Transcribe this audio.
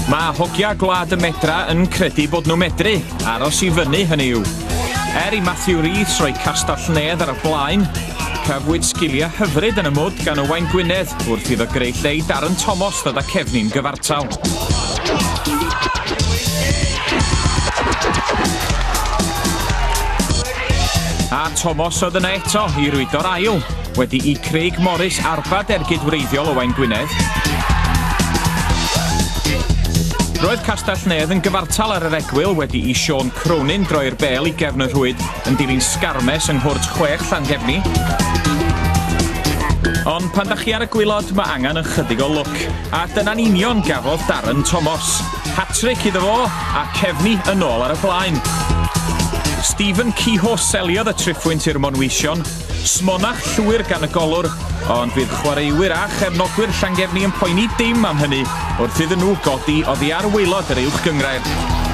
Mae hogia Gwlad y Medra yn credu bod nhw'n medru, aros i fyny hynny yw. Er i Matthew Rees roi Castell Nedd ar y blaen, cafwyd sgiliau hyfryd yn y mwd gan Owain Gwynedd wrth iddo greu lle i Darren Thomas ddod â Cefni'n gyfartal. A Thomas oedd yna eto i rwydo'r ail, wedi i Craig Morris arbed ergyd wreiddiol Owain Gwynedd. Roedd Castell Nedd yn gyfartal ar yr egwyl wedi i Sean Cronin droi'r bêl i gefn y rhwyd yn dilyn sgarmes yng nghwrt 6 Llangefni. Ond pan da chi ar y gwylod, mae angen ychydig o lwc. A dyna'n union gafodd Darren Thomas. Hat-trick iddo fo, a Cefni yn ôl ar y blaen. Stephen Kehoe seliodd y triphwynt i'r Monwysion, smonach llwyr gan y golwr, ond fydd chwaraewyr a chefnogwyr Llangefni yn poeni dim am hynny wrth iddyn nhw godi oddi ar waelod yr uwch gynghrair.